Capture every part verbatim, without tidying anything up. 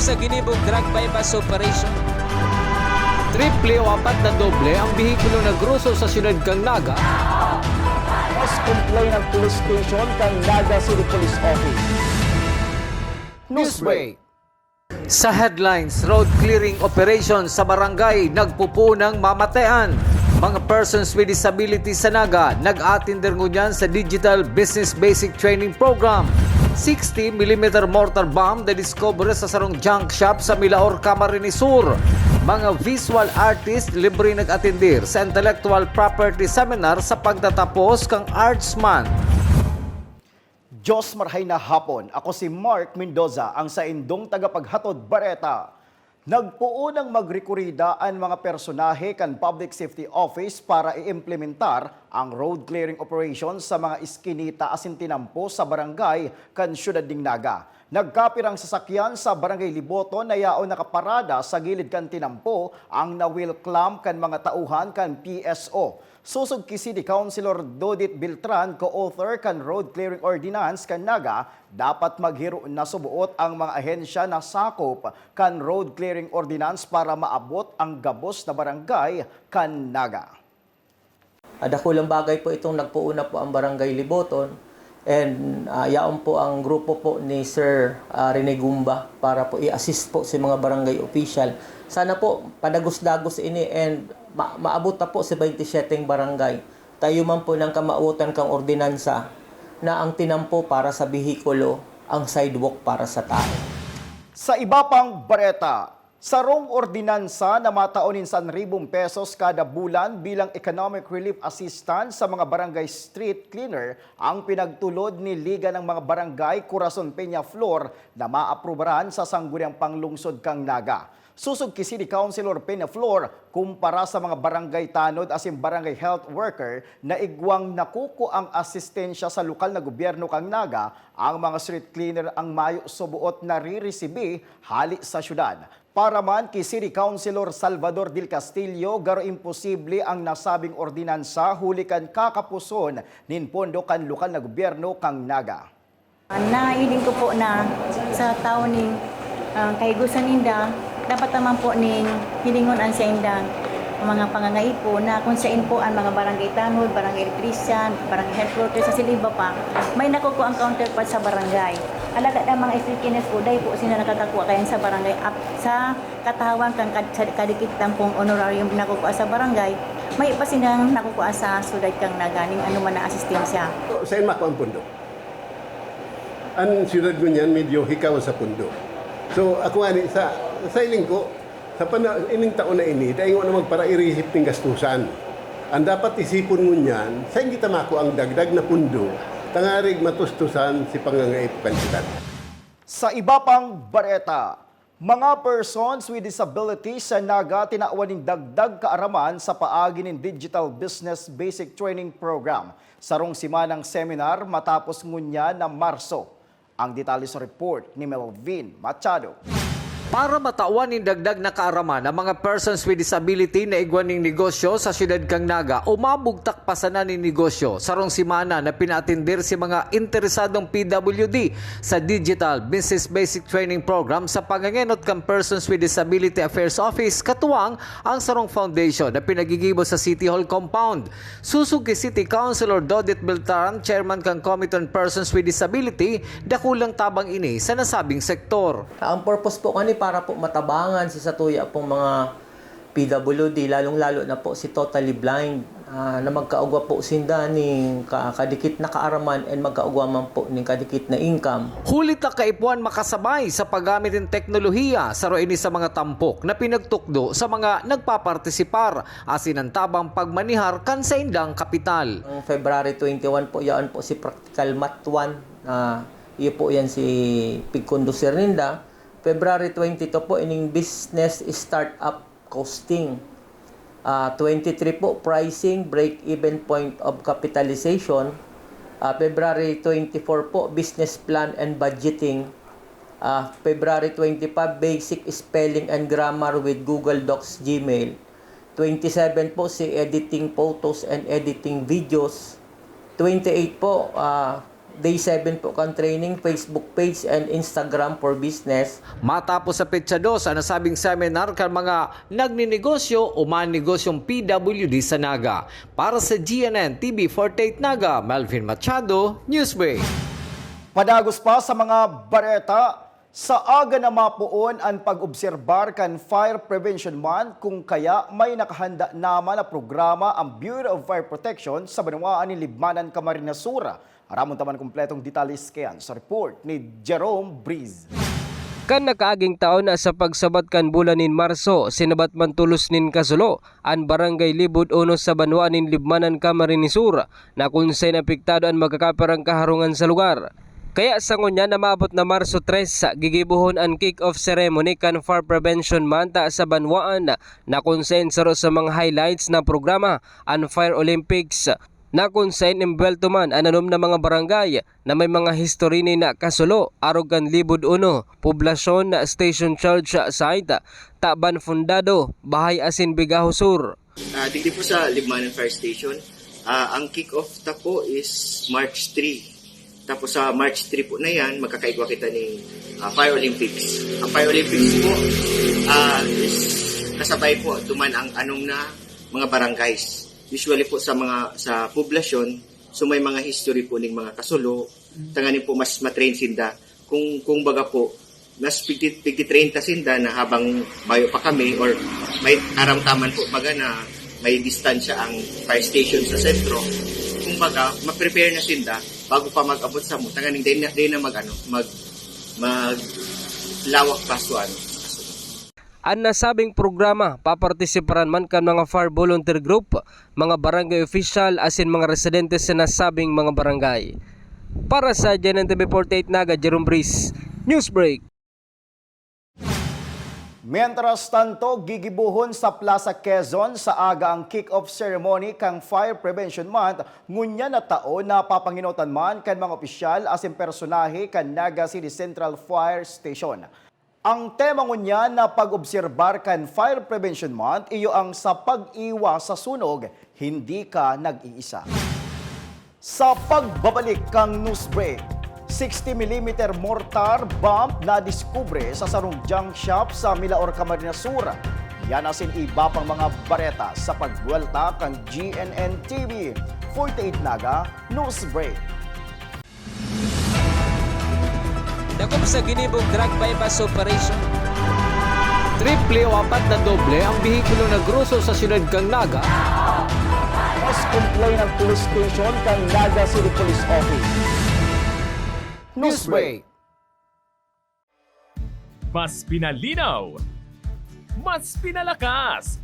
Sa ginibong drug buy-bust operation. Triple o apat na doble ang behikulo na groso sa siyudad kan Naga. Mas complain ang police station kan Naga City Police Office. Newsbreak. Sa headlines, road clearing operation sa barangay nagpupunang mamatean. Mga persons with disability sa Naga nag-atender ngunyan sa Digital Business Basic Training Program. Sixty millimeter mortar bomb na discover sa sarong junk shop sa Milaor, Camarines Sur. Mga visual artist libre nag-atender sa Intellectual Property Seminar sa pagtatapos kang Arts Month. Diyos marhay na hapon. Ako si Mark Mendoza, ang saindong tagapaghatod bareta. Nagpoon ang magrekorida an mga personahe kan Public Safety Office para i-implementar ang road clearing operation sa mga iskinita asin tinampo sa barangay kan siyudad nin Naga. Nagkapirang sasakyan sa Barangay Liboton na yaon nakaparada sa gilid kan tinampo ang nawil clamp kan mga tauhan kan P S O. Sosog ki City Councilor Dodit Beltran, co-author kan Road Clearing Ordinance kan Naga, dapat maghiro na suboot ang mga ahensya na sakop kan Road Clearing Ordinance para maabot ang gabos na barangay kan Naga. Ah, dakulang bagay po itong nagpoon na po ang Barangay Liboton. And ah, yaon po ang grupo po ni Sir ah, Rene Gumba para po i-assist po si mga barangay official. Sana po padagos-dagos ini and ma- maabot na po si twenty-seven barangay. Tayo man po ng kamawotan kang ordinansa na ang tinampo para sa behikulo, ang sidewalk para sa tao. Sa iba pang bareta, sarong ordinansa na matao nin sanribong pesos kada bulan bilang economic relief assistance sa mga barangay street cleaner ang pinagtulod ni Liga ng mga Barangay Corazon Peñaflor na maaprubaran sa Sangguniang Panglungsod kan Naga. Sosog ki City Councilor Peñaflor, kumpara sa mga barangay tanod asin barangay health worker na igwang nakukuang asistensya sa lokal na gobyerno kan Naga, ang mga street cleaner ang mayo suboot naririsibi hale sa syudad. Para man ki City Councilor Salvador Del Castillo, garo imposible ang nasabing ordinansa huli kan kakapuson nin pondo kan lokal na gobyerno kan Naga. Nahiling ko po na sa tawo ning ah, kahigosan ninda, dapat naman po ning hilingon an saindang mga pangangaipo na kung sain po ang mga barangay tanod, barangay electrician, barangay health worker, sa sila iba pa, may nakukuha ang counterpart sa barangay. Alagad ang mga street cleaners po, dahil po sila nakakakuha kayan sa barangay, ap- sa katawan kan kad- sa kadikit lang pong honorarium nakukuha sa barangay, may pa silang nakukuha sa syudad kan Naga ning anuman na asistensya. Sain makuha ang pondo? An siyudad ngunyan medyo hikaw sa pondo. So, ako ngani, sa, sa hiling ko, sa pana-, ining taon na ini, dai ngona magpara-irisip ning gastusan. Ang dapat isipon ngunyan, sain kita makuha ang dagdag na pondo, tangarig matustusan si pangangaipo kan syudad. Sa iba pang bareta, mga persons with disability sa Naga tinawan nin dagdag kaaraman sa paagi nin Digital Business Basic Training Program. Sarong semanang seminar matapos ngunyan na Marso. Ang detalye sa report ni Melvin Machado. Para matawan nin dagdag na kaaraman ang mga persons with disability na igwa nin negosyo sa siyudad kan Naga o mabugtak pa sana nin negosyo, sarong semana na pinaatender si mga interesadong P W D sa Digital Business Basic Training Program sa pangangenot kan Persons with Disability Affairs Office katuwang ang sarong foundation na pinagigibo sa City Hall compound. Sosog ki City Councilor Dodit Beltran, chairman kan Committee on Persons with Disability, dakulang tabang ini sa nasabing sektor. Ang purpose po kani para po matabangan si satuya pong mga P W D, lalong-lalo na po si totally blind, ah, na magkaugwa po sinda ning ka- kadikit na kaaraman and magkaugwa man po ning kadikit na income. Huli ta kaipuhan makasabay sa paggamit nin teknolohiya, saro ini sa mga tampok na pinagtukdo sa mga nagpapartisipar, asin an tabang pagmanihar kan saindang kapital. Ang February twenty-one po, yaon po si Practical Math one. Ah, iyo po yan si pigconducir ninda. February twenty-two po, ining business startup costing. Ah, twenty-three po, pricing, break-even point of capitalization. Ah, February twenty-four po, business plan and budgeting. Ah, February twenty-five, basic spelling and grammar with Google Docs, Gmail. Twenty-seven po, si editing photos and editing videos. Twenty-eight po, ah, Day seven po kan training, Facebook page and Instagram for business. Matapos sa petsa dos an nasabing seminar kan mga nagninegosyo o manegosyong P W D sa Naga. Para sa G N N T V forty-eight Naga, Melvin Machado, Newsbreak. Padagos pa sa mga bareta, sa aga na mapoon an pag-obserbar kan Fire Prevention Month, kung kaya may nakahanda naman na programa ang Bureau of Fire Protection sa banwaan nin Libmanan, Camarines Sur. Aramon ta man kompletong detalye kaiyan sa report ni Jerome Breeze. Kan nakaaging taon na sa pagsabat kan bulan nin Marso, sinabat man tolos nin kasulo an Barangay Libod uno sa banwaan nin Libmanan, Camarines Sur, na kun saen apektado an magkakaperang kaharungan sa lugar. Kaya sa ngunyan na maabot na Marso tres, gigibohon an kick-off ceremony kan Fire Prevention Month sa banwaan, na kun saen saro sa mga highlights na programa an Fire Olympics, na kun saen embuwelto man an anom na mga barangay na may mga historinina kasulo, arog kan Libod uno, Poblasyon, Station Church Site, Taban Fundado, Bahay asin Bigaho Sur. Ah, digdi po sa Libmanan Fire Station, ah, ang kick-off ta po is March three. Tapos sa March three po na yan, magkakaigwa kita ni ah, Fire Olympics. Ang Fire Olympics po ah, is kasabay po duman ang anom na mga barangays. Usually po sa mga sa poblasyon, so may mga history po ning mga kasulo, tanganing po mas matrain sinda. Kung kung baga po, mas pigti, pigti-train ta sinda na habang bayo pa kami or may karamdaman po baga na may distansya ang fire station sa sentro. Kung baga, ma-prepare na sinda bago pa mag-abot sa mo. Tanganing dahil na, dahil na mag, ano, mag, mag lawak pa so ano, sa kasunod. An nasabing programa papartisiparan man kan mga fire volunteer group, mga barangay official asin mga residente sa nasabing mga barangay. Para sa G N N T V forty-eight Naga, Jerome Breeze, Newsbreak. Mientras tanto, gigibohon sa Plaza Quezon sa aga ang kick-off ceremony kan Fire Prevention Month ngunyan na taon na papangenotan man kan mga opisyal asin personahe kan Naga City Central Fire Station. Ang tema ngunyan na pag-obserbar kan Fire Prevention Month iyo ang sa pag-iwas sa sunog, hindi ka nag-iisa. Sa pagbabalik kan news break, sixty millimeter mortar bomb na diskubre sa sarong junk shop sa Milaor, Camarines Sur. Yan asin iba pang mga bareta sa pagbuwelta kan G N N T V forty-eight Naga News Break. Dakop sa ginibong drug buy-bust operation. Triple o apat na doble ang behikulo na groso sa siyudad kan Naga. Mas complain ang police station kan Naga City Police Office. Newsbreak. Mas pinalinaw, mas pinalakas,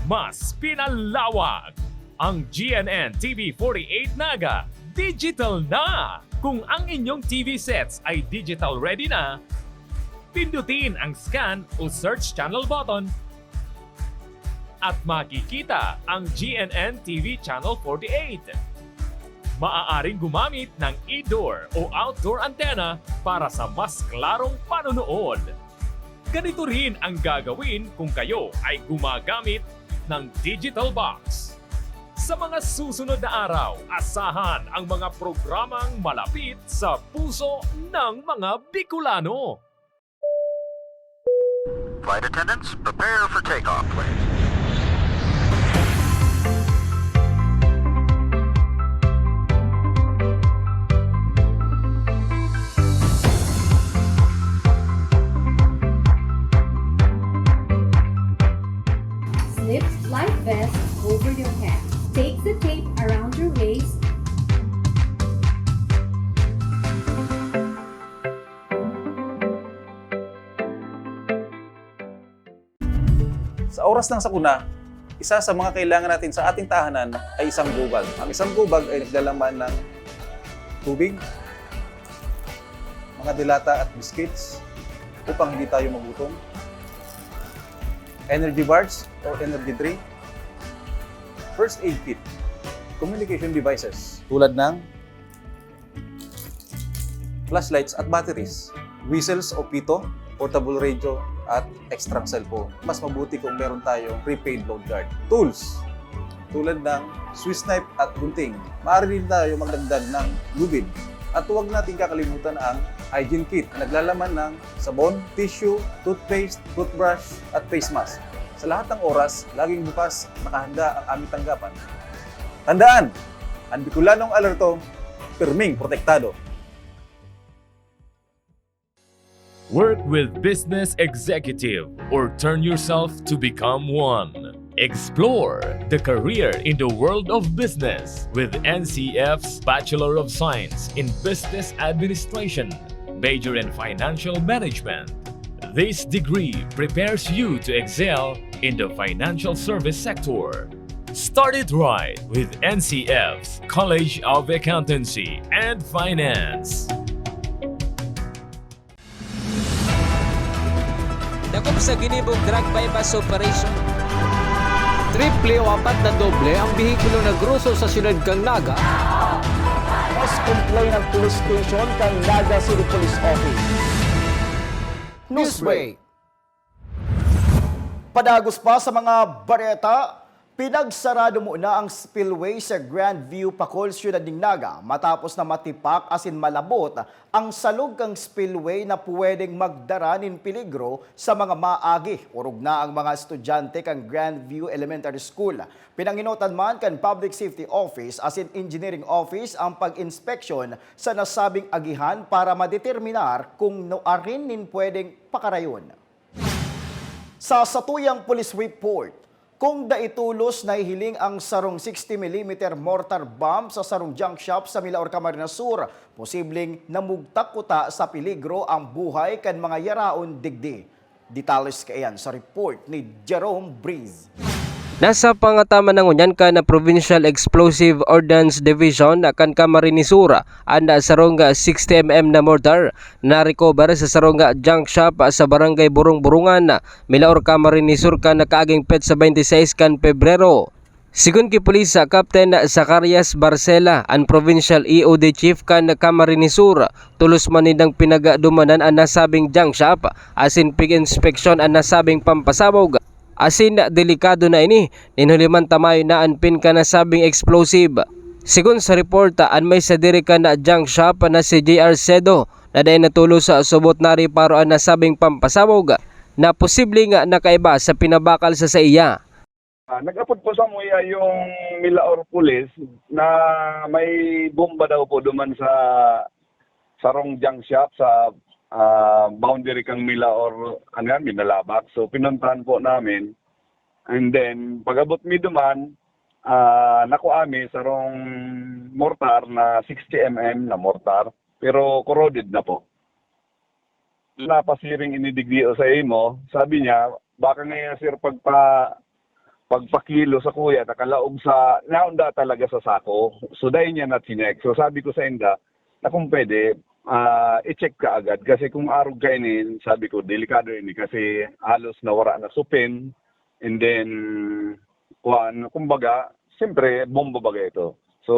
mas pinalawak. Ang G N N T V forty-eight Naga digital na! Kung ang inyong T V sets ay digital ready na, pindutin ang scan o search channel button at makikita ang G N N T V Channel forty-eight. Maaaring gumamit ng indoor o outdoor antenna para sa mas klarong panonood. Ganito rin ang gagawin kung kayo ay gumagamit ng digital box. Sa mga susunod na araw, asahan ang mga programang malapit sa puso ng mga Bicolano. Flight attendants, prepare for takeoff, please. Slip life vest over your head. Take the tape around your waist. Sa oras ng sakuna, isa sa mga kailangan natin sa ating tahanan ay isang gubag. Ang isang gubag ay naglalaman ng tubig, mga dilata at biscuits upang hindi tayo magutom, energy bars o energy drink, first aid kit, communication devices tulad ng flashlights at batteries, whistles o pito, portable radio, at extrang cellphone. Mas mabuti kung meron tayong prepaid load guard. Tools, tulad ng Swiss knife at gunting. Maaari din tayo magdagdag ng lubid, At huwag nating kakalimutan ang hygiene kit na naglalaman ng sabon, tissue, toothpaste, toothbrush, at face mask. Sa lahat ng oras, laging bukas, nakahanda ang aming tanggapan. Tandaan, ang Bicolanong alerto, pirming protektado. Work with business executive or turn yourself to become one. Explore the career in the world of business with N C F's Bachelor of Science in Business Administration, major in Financial Management. This degree prepares you to excel in the financial service sector. Start it right with N C F's College of Accountancy and Finance. Dakop sa ginibong drug buy-bust operation. Triple o apat na doble ang behikulo na groso sa siyudad kan Naga. Mas complain ang police station kan Naga City Police Office. Newsbreak. Padagos pa sa mga bareta, pinagsarado muna ang spillway sa Grandview, Pacol, Siyudad nin Naga, matapos na matipak asin malabot ang salog kan spillway na pwedeng magdara nin peligro sa mga maagi. Orog na ang mga estudyante kan Grandview Elementary School. Pinangenotan man kan Public Safety Office asin Engineering Office ang pag-inspeksyon sa nasabing agihan para madeterminar kung nuarin nin pwedeng pakarayon. Sa satuyang police report, kung dai tolos nahihiling ang sarong sixty millimeter mortar bomb sa sarong junk shop sa Milaor, Camarines Sur, posibleng namugtak kuta sa peligro ang buhay kan mga yaraon digdi. Detalles kaiyan sa report ni Jerome Breeze. Nasa pangataman na ngunyan kan Provincial Explosive Ordnance Division kan Camarines Sur an sarong sixty M M na mortar na recover sa sarong junk shop sa Barangay Burong-Burungan, Milaor, Camarines Sur kan nakaaging petsa twenty-six kan Pebrero. Sigon ki Pulis Captain Zacarias Barcela, an Provincial E O D Chief kan Camarines Sur, tolos man nindang pinagdumanan an nasabing junk shop asin pig-inspeksyon an nasabing pampasabog. Asin delikado na ini, nin huli man ta mayo na an pin kan nasabing explosive. Sigon sa report, an may sadiri kan junk shop na si J R Sedo na dai natolos sa subot na reparo an nasabing pampasabog na posible nga nakaiba sa pinabakal sa saiya. Ah, nag-apod po sa muya yung Milaor Police na may bomba daw po duman sa sarong junk shop sa ah, boundary kang Milaor, ano yan, Minalabac. So pinuntahan po namin. And then, pag-abot mi duman, ah, nakuha mi sarong mortar na sixty M M na mortar, pero corroded na po. Napasiring ini digdi o sa imo, sabi niya, baka ngayon sir pagpa pagpakilo sa kuya nakalaog sa naunda talaga sa sako. So dai niya na chinek. So sabi ko sa inda na kung pwede, ah, i-check ka agad kasi kung arog ka ini, sabi ko, delikado ini kasi halos nawara na supin. And then, kuan, kumbaga, siyempre, bomba baga ito. So,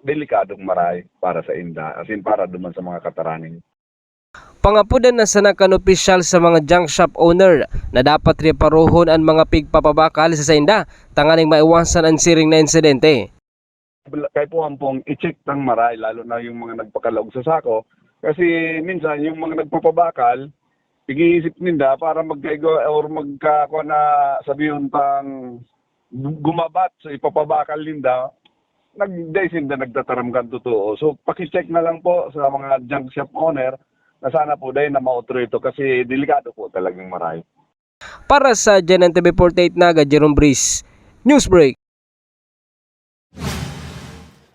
delikadong maray para sa inda, as in, para duman sa mga kataraning. Pangapodan na sana kan opisyal sa mga junk shop owner na dapat reparohon an mga pigpapabakal sa sainda tanganing maiwasan an siring na insidente. Kaipuhan pong i-check tang maray, lalo na yung mga nagpakalaog sa sako. Kasi minsan, yung mga nagpapabakal, ig-iisip ninda para magkaigo or magka, kuwan na, sabihon pang gumabat sa ipapabakal ninda, nag-, dai sinda nagtataram kan totoo. So, paki-check na lang po sa mga junk shop owner na sana po dai na maotro ito kasi delikado po talagang maray. Para sa G N N T V forty-eight Naga, Jerome Breeze, Newsbreak.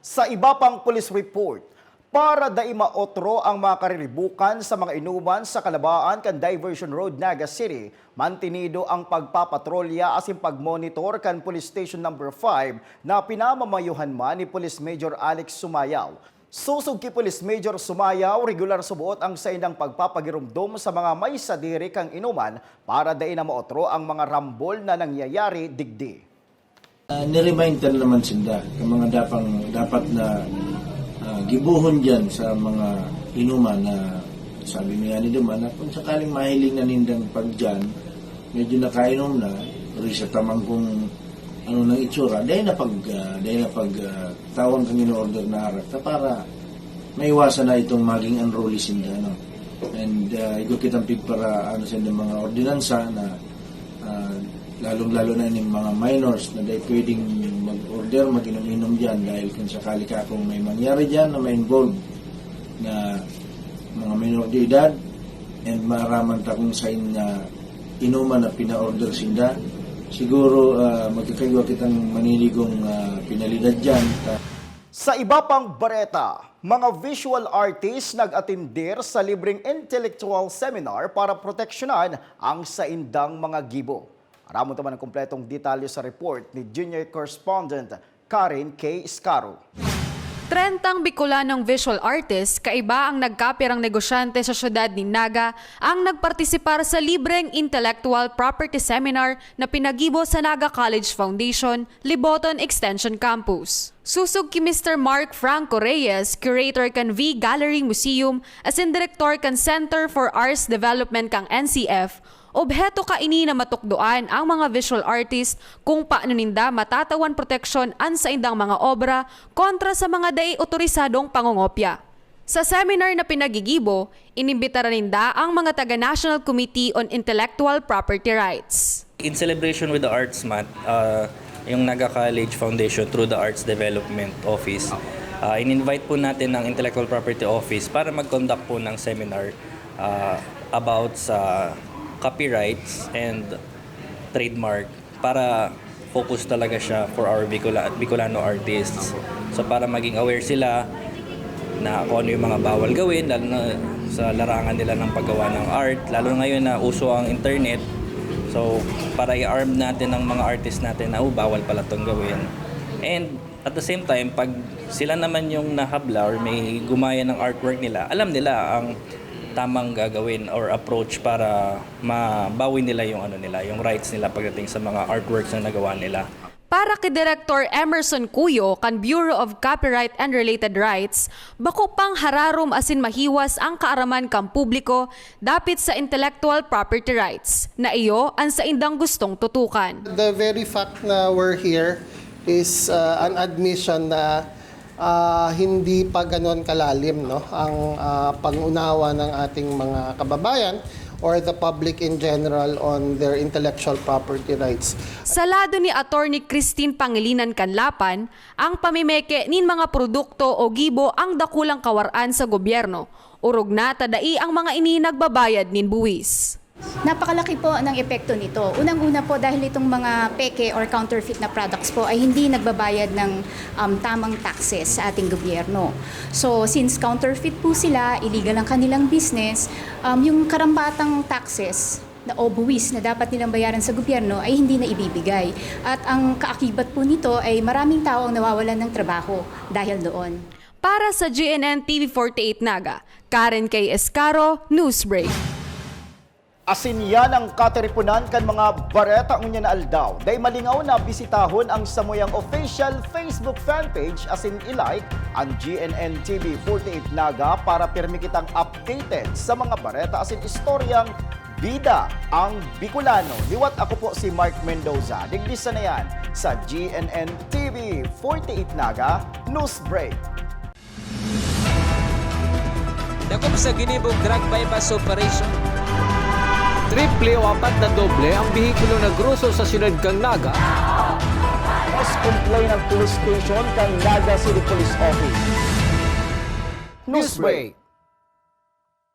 Sa iba pang police report, para dai maotro ang mga kariribukan sa mga inuman sa kalabaan kan Diversion Road, Naga City, mantinido ang pagpapatrolya asin pagmonitor kan Police Station Number five na pinamamayohan man ni Police Major Alex Sumayaw. Sosog ki Police Major Sumayaw, regular suboot ang saindang pagpapagiromdom sa mga may sadiri kan inuman para dai na maotro ang mga rambol na nangyayari digdi. Ah, ni-remind ta na naman sinda sa mga dapang, dapat na, ah, gibohon diyan sa mga inuman na sabi mi ngani duman na kung sakaling mahiling na nindang pagdiyan, medyo nakainom na, risa ta man kung ano nang itsura, dai na pag, ah, dai na pag, ah, tawon kan in-order na arak ta para Maiwasan na itong maging unruly sinda, no? And, ah, igwa kitang pigpara-, ano, sinda mga ordinansa na, ah, lalong-lalo na yung mga minors na dahil pwedeng mag-order, mag-inom-inom dyan dahil kung sakali ka kung may mangyari dyan na ma-involve na mga minor de edad and maaraman ta kung sain na inuman na pina-order sinda, siguro, ah, magkakaigwa kitang maninigong, ah, penalidad dyan. Ta- Sa iba pang bareta, mga visual artists nag-atindir sa libreng intellectual seminar para proteksyonan ang saindang mga gibo. Aramon ta man ang kompletong detalye sa report ni junior correspondent Karen K. Escaro. Trentang Bicolanong visual artist, kaiba ang nagkapirang negosyante sa siyudad nin Naga, ang nagpartisipar sa libreng intellectual property seminar na pinagibo sa Naga College Foundation, Liboton Extension Campus. Susog ki Mister Mark Franco Reyes, curator kan V Gallery Museum, asin direktor kan Center for Arts Development kan N C F, obheto kaini na matukdoan ang mga visual artist kung paano ninda matatawan proteksyon an saindang mga obra kontra sa mga dai otorisadong pangongopya. Sa seminar na pinagigibo, inimbitaran ninda ang mga taga National Committee on Intellectual Property Rights. In celebration with the Arts Month, ah, yung Naga College Foundation through the Arts Development Office, ah, in-invite po natin ang Intellectual Property Office para mag-conduct po ng seminar, ah, about sa copyrights and trademark para focus talaga siya for our Bicola-, Bicolano artists. So para maging aware sila na kung ano yung mga bawal gawin, lalo na sa larangan nila ng paggawa ng art, lalo na ngayon na uso ang internet. So para i-arm natin ang mga artist natin na, "Oh, bawal pala 'tong gawin." And at the same time, pag sila naman yung nahabla or may gumaya ng artwork nila, alam nila ang tamang gagawin or approach para mabawi nila yung ano nila, yung rights nila pagdating sa mga artworks na nagawa nila. Para ki Direktor Emerson Cuyo kan Bureau of Copyright and Related Rights, bako pang hararom asin mahiwas ang kaaraman kan publiko dapit sa intellectual property rights na iyo an saindang gustong tutukan. The very fact na we're here is, uh, an admission na, ah, hindi pa ganon kalalim, no, ang, ah, pag-unawa ng ating mga kababayan or the public in general on their intellectual property rights. Sa lado ni Attorney Christine Pangilinan kan Lapan, ang pamimeke nin mga produkto o gibo ang dakulang kawaran sa gobyerno, orog na ta dai ang mga ini nagbabayad nin buwis. Napakalaki po ng epekto nito. Unang-una po, dahil itong mga peke or counterfeit na products po ay hindi nagbabayad ng, um, tamang taxes sa ating gobyerno. So, since counterfeit po sila, illegal ang kanilang business, um, yung karambatang taxes na o buwis na dapat nilang bayaran sa gobyerno ay hindi na ibibigay. At ang kaakibat po nito ay maraming tao ang nawawalan ng trabaho dahil doon. Para sa G N N T V forty-eight Naga, Karen K. Escaro, Newsbreak. Asin yan ang katiriponan kan mga bareta ngunyan na aldaw. Dai malingaw na bisitahon ang samuyang official Facebook fanpage asin i-like ang G N N T V forty-eight Naga para pirmi kitang updated sa mga bareta asin istoryang bida ang Bicolano. Liwat ako po si Mark Mendoza. Digdi sa na yan sa G N N T V forty-eight Naga Newsbreak. Dakop sa ginibong drug buy-bust operation. Triple o apat na doble ang behikulo na groso sa siyudad kan Naga. Mas kumplay ng police station kan Naga City Police Office. Newsbreak.